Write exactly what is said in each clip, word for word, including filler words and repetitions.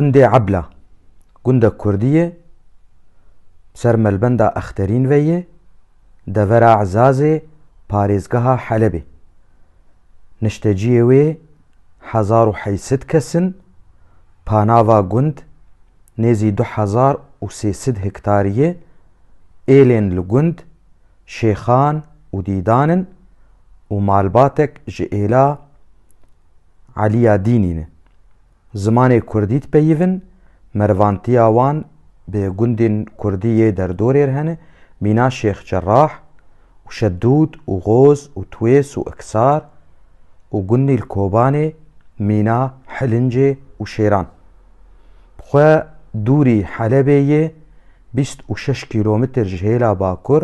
Gundê Ebla, gundek kurdî ye, ser melbenda Exterîn ve ye, devera Ezazê, parêzgeha Helebê. Nişteciyê wê hezar û heyt sed kes in, panava gund nêzî du hezar û sê sed hektarî ye, êlên li gund Şêxan û Dîdan in û malbatek ji êla Eliya Dînî ne. Zimanê kurdî dipeyivin, merivantiya wan bi gundên kurdî yê derdorê re hene, mîna Şêx Cerrah û Şedûd û Xoz û Twês û Iksar û gundî li Kobanê mîna Hilincê û Şêran. Bi xwe dûrî Helebê yê bîst û şeş kîlometr ji hêla bakur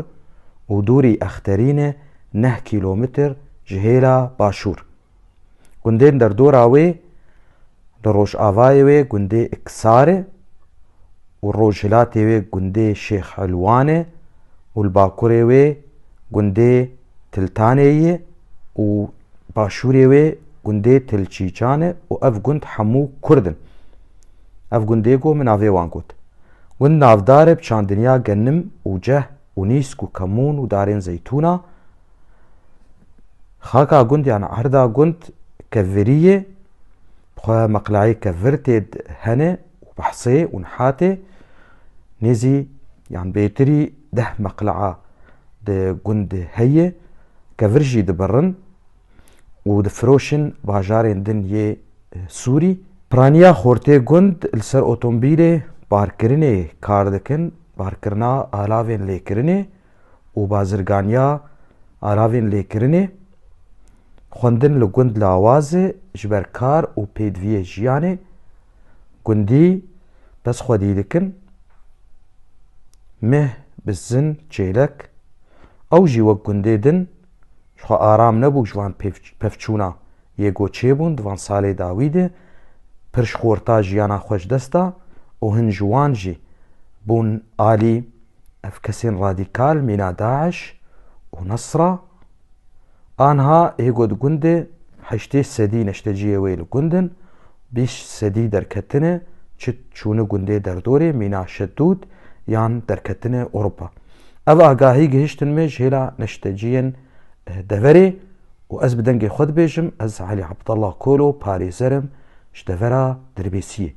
û dûrî Exterînê neh kîlometr ji hêla başûr. Gundên derdora wê, li rojavayê wê gundê Iksar e û rojhilatê wê gundê Şêx Elwan e û li bakurê wê gundê Tiltanê ye û başûrê wê gundê Tilçîçan e û ev gund hemû kurd in. Ev gundê ku min navê wan got. Gund navdar e bi çandiniya genim û ceh û nîsk û kemûn û darên zeytûna. Xaka gund, yan erda gund kevirî ye. Bi xwe meqleyê kevir tê d-, hene û behsê û nihatê. Nêzî, yan bêtirî deh meqlea di gund heye. Kevir jî dibirin û difiroşin bajarên din yê, e, Sûrî. Piraniya xortê gund li ser otomobîlê barkirinê kar dikin, barkirina alavên lêkirinê û bazirganiya alavên lêkirinê. Xwendin li gund lawaz e ji ber kar û pêdiviyê jiyanê. Gundî bes xwedî dikin. Meh, bizin, çêlek. Ew jî wek gundê din ji xwe aram nebû ji van pêv-, pevçûna yê ku çêbûn di van salê dawî de. Pir ji xorta jiyana xwe ji dest da û hin ji wan jî bûn alî ev kesên radîkal mîna DAIŞ û Nesra. Anha ê ku di gund e heştê sedî neşteciyê wê li gund in, bîst sedî derketine, çi çûne gundê derdorê mîna Şedûd yan derketine Ewropa. Ev agahî gihiştin me ji hêla neşteciyên, eh, deverê û ez bi dengê xwe dibêjim, ez Elî Abdullah Kolo, parêzer im ji devera Dirbêsiyê.